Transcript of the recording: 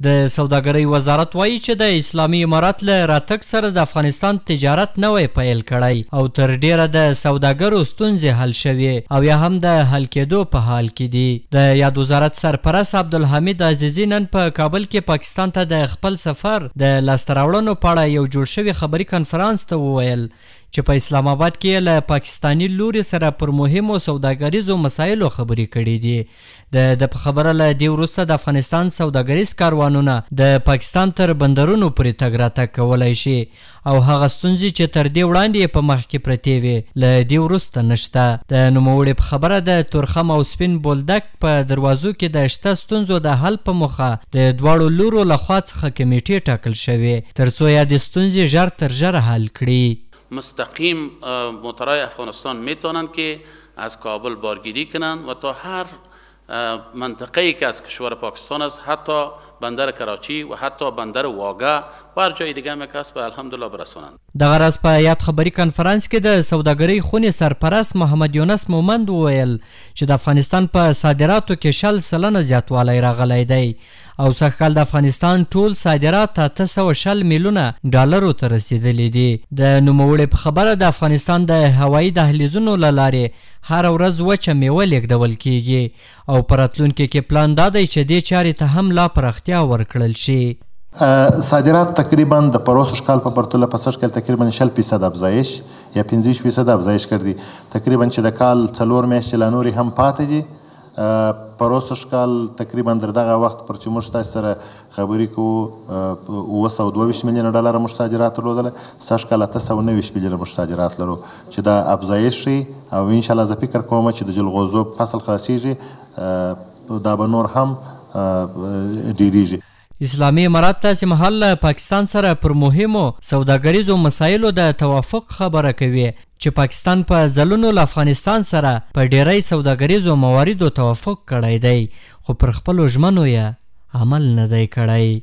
د سوداګرۍ وزارت وايي چې د اسلامي امارت له راتګ سره د افغانستان تجارت نوی پیل کړی او تر ډېره د سوداګرو ستونزې حل شوې او یا هم د حل کېدو په حال کې دي. د یاد وزارت سرپرست عبدالحمید عزیزي نن په کابل کې پاکستان ته د خپل سفر د لاسته راوړنو په اړه یو جوړ شوي خبري کنفرانس ته وویل چې په اسلام اباد کې یې له پاکستاني لوري سره پر مهمو سوداګریزو مسایلو خبرې کړې دي. د ده په خبره له دې وروسته د افغانستان سوداګریز کاروانونه د پاکستان تر بندرونو پورې تګ راتګ کولای شي او هغه ستونزې چې تر دې وړاندې یې په مخ کې پرتې وې له دې وروسته نشته. د نوموړي په خبره د تورخم او سپین بولدک په دروازو کې د شته ستونزو د حل په موخه د دواړو لورو له خوا څخه کمېټې ټاکل شوې ترڅو یادې ستونزې ژر تر ژره حل کړي. مستقیم موترهای افغانستان میتونند که از کابل بارگیری کنند و تا هر منطقه ای که از کشور پاکستان است، حتی بندر کراچی و حتی بندر واګه و هر جای دیگه هم که است، به الحمدلله برسانند. دغه راز په یاد خبري کنفرانس کې د سوداګرۍ خونې سرپرست محمد یونس مومند وویل چې د افغانستان په صادراتو کې 20% زیاتوالی راغلی دی او سږکال د افغانستان ټول صادرات 820 میلیونه ډالرو ته رسېدلي دي. د نوموړي په خبره د افغانستان د هوایي دهلیزونو له لارې هره ورځ وچه میوه لېږدول کېږي او په راتلونکي کې پلان دا دی چې دې چارې ته هم لا پراختیا ورکړل شي. صادرات تقریبا د پروسږ کال په پرتله په سږ کال تقریبا 20 فیصد افزایش یا 25 فیصد افزایش کړی دی. تقریبا چې د کال 4 میاشتې لا نورې هم پاتې دي، پروسږ کال تقریبا در دغه وخت پر چې موږ تاسو سره خبرې کوو 722 میلیونه ډالر موږ صادرات درلودل، سږ کال 829 میلیونه موږ صادرات لرو چې دا افزایش ښیي. او انشاءالله زه فکر کوم چې د جلغوزو فصل خلاصیږي، دا به نور هم ډیریږي. اسلامي امارت داسې مهال له پاکستان سره پر مهمو سوداګریزو مسایلو د توافق خبره کوي چې پاکستان په ځلونو له افغانستان سره په ډیری سوداګریزو مواردو توافق کړی دی، خو پر خپلو ژمنو یې عمل نه دی کړی.